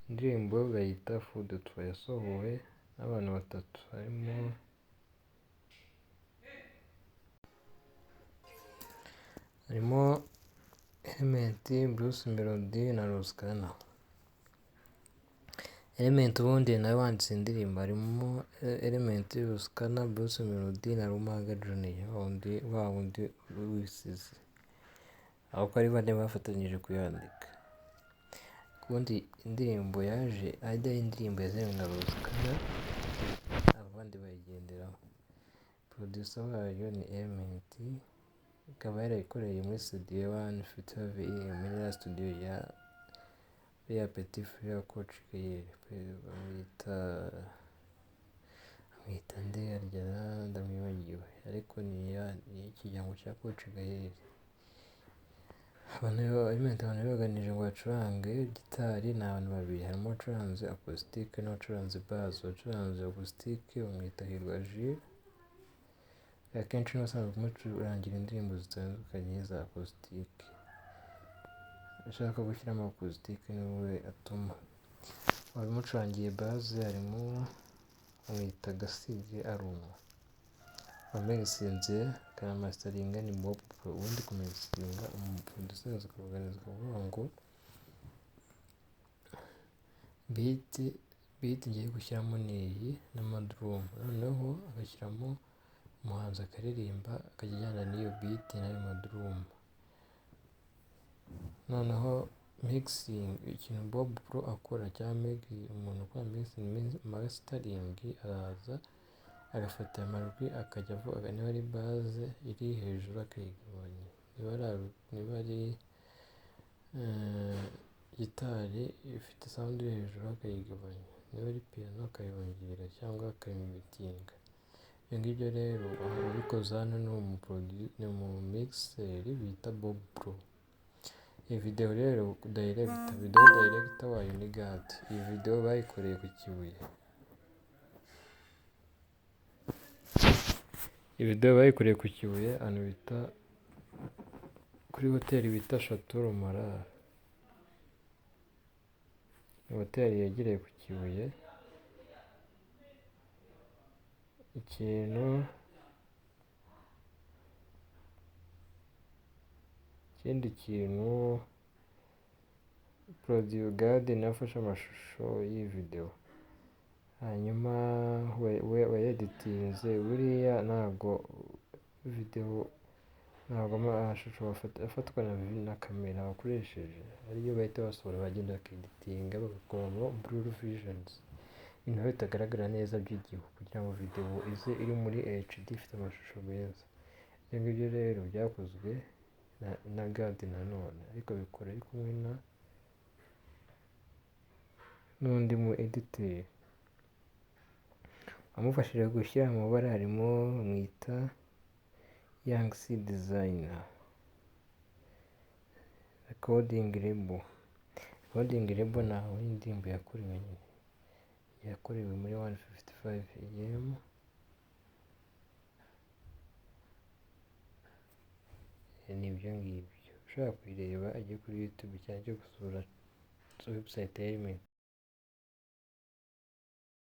Indirimbo bayita Fou de toi, yasohowe n'abantu batatu harimo Element, Bruce Melodie na Ross Kana. Element ubundi nawe wanditse indirimbo, harimo Element, Ross Kana, Bruce Melodie na Rumaga Junior, wa wundi wisize, aho uko ari bane bafatanyije kuyandika. Ubundi indirimbo yaje ari indirimbo yazanywe na Ross Kana, abandi bayigenderaho. Producer wayo ni Element, ikaba yarayikoreye muri studio 155 AM, muri studio ya Petit Frere Coach Gael, bamwita nde harya ndamwibagiwe, ariko ni ikirango cya Coach Gael. Element abantu baganije ngo bacurange gitari ni abantu babiri, harimo uwacuranze acoustic n'uwacuranze bass. Uwacuranze acoustic bamwita Hirwa Jules, akenshi niwe usanzwe umucurangira indirimbo zitandukanye za acoustic, ashaka gushyiramo acoustic niwe atuma. Abamucurangiye bass harimo bamwita Gasige Aruma, wamigisinze akanamasteringa ni Bob Pro. Ubundi kumigisinga umuproducer aza akabuganiza akavuga ngo beat ngiye gushyiramo ni iyi n'amadrum, noneho agashyiramo umuhanzi akaririmba akajya ajyana n'iyo beat n'ayo madrum. Noneho mixing, ikintu Bob Pro akora cyangwa umuntu ukora mixing mastering, araza agafata amajwi akajya avuga niba ari bass iri hejuru akayigabanya, niba ari gitari ifite sound iri hejuru akayigabanya, niba ari piano akayongera cyangwa akayimitinga. Ibyo ngibyo rero ubikoze hano ni umumixer bita Bob Pro. Iyi video rero video director wayo ni Gad. Iyi video bayikoreye ku Kibuye. Iyi video bayikoreye ku Kibuye ahantu bita kuri hoteli bita Chateau Marara. Ni hoteli yegereye ku Kibuye. Ikindi kintu Producer Gad niwe afashe amashusho y'iyi video, hanyuma wayeditinze buriya ntabwo video, ntabwo amashusho afatwa na kamera bakoresheje ariyo bahita basohora, bagenda bakeditinga bagakuramo blur visions, ibintu bitagaragara neza by'igihu kugira ngo video ize iri muri HD ifite amashusho meza. Ibyo ngibyo rero byakozwe na Gad nanone, ariko abikora ari kumwe n'undi mu editeur wamufashije gushyira amabara, harimo bamwita Young C Designer. Recording label, recording label ni aho indirimbo yakorewe nyine, yakorewe muri 155 AM. Ni ibyo ngibyo, ushaka kuyireba ajye kuri YouTube cyangwa ajye gusura website ya Element.